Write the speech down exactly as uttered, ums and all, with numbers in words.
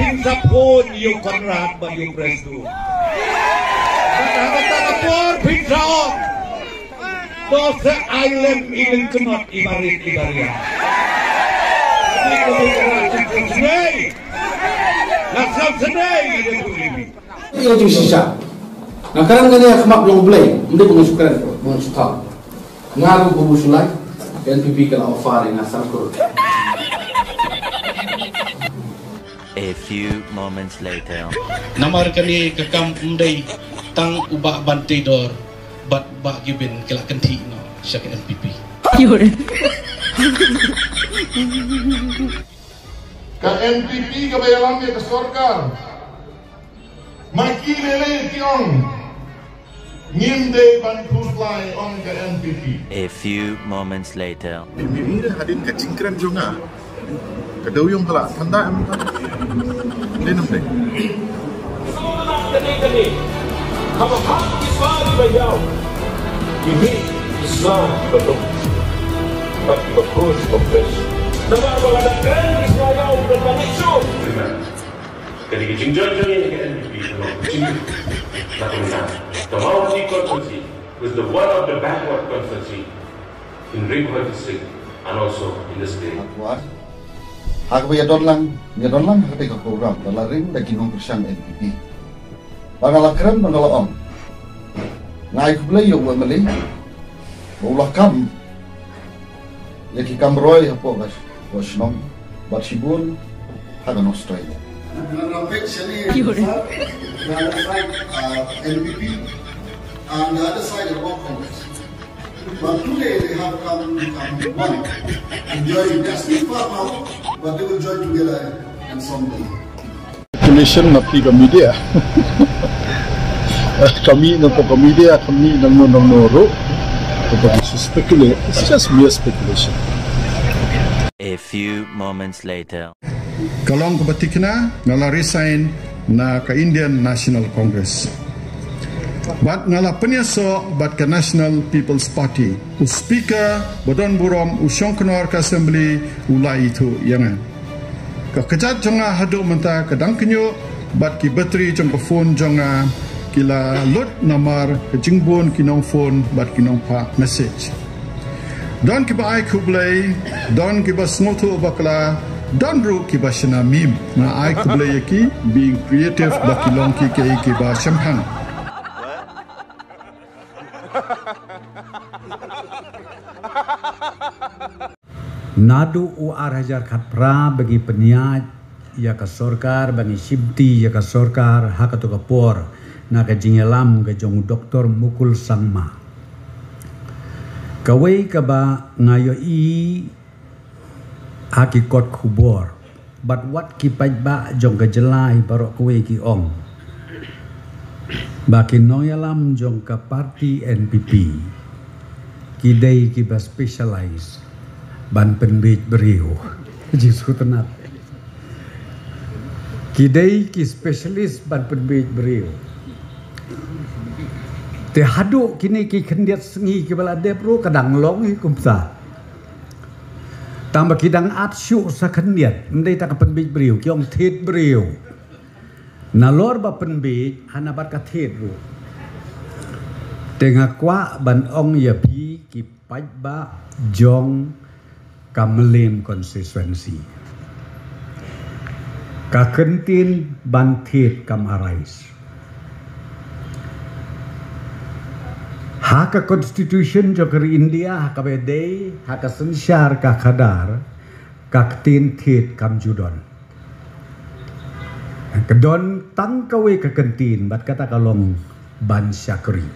Phin sa phone ïa u Conrad bad ïa u Presto. Bad ha kata ka por phin sa ong, to sa ai lem i lyngknot i barit i baria. Kane ka bynta ka sngewsynei. Ka sngewsynei ïa u Ïa jingshisha. Nga kren kane ha khmat jong U Blei, ym dei ba nga shu kren, ba nga shu thaw. Nga ruh ba nga shu lai, N P P ka la offer ïa nga san klur. A few moments later. Namar kane ka kam ym dei tang u Bah Banteidor bad Bah Giubin ki la kynthih noh sha ka N P P. Ka N P P kaba ïalam ïa ka sorkar. Ma ki lei lei ki ong. Ngim dei ban khuslai, ong ka N P P. A few moments later. Ym dei hadien ka jingkren jong nga. Ka dewiong ka la tanda em ta. Dei nam dei. Kane kane. Haba hap ki ba ki ba ïaw. Ki mih ki sla ki ba dum. Bad ki ba khush ki ba fresh. Namar ba lada kren ki sla ïaw ki ba mih shuh. Ka dei ka jingjia jong ngi ka N P P ka long ka jingkyrkhu na ka bynta ka Mawhati constituency, which is the one of the backward constituency in Ri Bhoi district and also in the state. Akbar. Ha kaba ïa don lang, ïa don lang ha kata ka program, da la ring da ki nongkyrshan N P P. Ba nga la kren, ba nga la ong. Nga ai khublei ïa u M L A ba u la kam ïa ki kam roi hapoh ka, ka shnong bad shibun ha ka Australia. N P P and the other side of Congress. But today they have come, come one. Enjoy, they are still far now, but they will join together and someday. Speculation na phi ka media. Kami na phi ka media, kami na no na no ro. Kami speculate. It's just mere speculation. A few moments later. Ka long kaba tikna, nga la resign na ka Indian National Congress. Bad nga la pynïasoh bad ka National People's Party. U Speaker ba don burom, u shongknor ka Assembly, u la ithuh ïa nga. Ka kjat jong nga haduh mynta ka dang kynnoh bad ki battery jong ka phone jong nga ki la lut namar ka jingbun ki nong phone bad ki nong phah message. Don kiba ai khublei, don kiba sngewthuh bakla, don ruh kiba shna meme. Nga ai khublei ïa ki, being creative ba ki long ki ki, kiba shemphang. Naduh u ar hajar khatphra ba ngi pynïaid ïa ka sorkar, ba ngi shimti ïa ka sorkar, ha kato ka por na ka jingïalam ka jong u Doktor Mukul Sangma. Kawei kaba nga ïohi ha ki kot khubor bad wat ki paidbah jong ka jylla hi baroh kawei ki ong ba ki nongïalam jong ka party N P P ki dei kiba specialize ban pynbiej briew. Jingsngewtynnat. Ki dei ki specialist ban pynbiej briew. Te haduh kine ki khyndiat sngi kiba la dep ruh ka dang long hi kumta. Tang ba ki dang at shuh sa khyndiat, ym dei tang ka pynbiej briew, ki ong thied briew. Nalor ba pynbiej, hana bad ka thied ruh. Te nga kwah ban ong ïa phi ki paidbah jong ka Mylliem constituency. Ka kyntien ban thied kam arise. Ha ka constitution jong ka ri India, ha kaba dei, ha ka synshar ka khadar, ka ktien thied kam ju don. Ka don tang kawei ka kyntien, bad kata ka long ban shakri.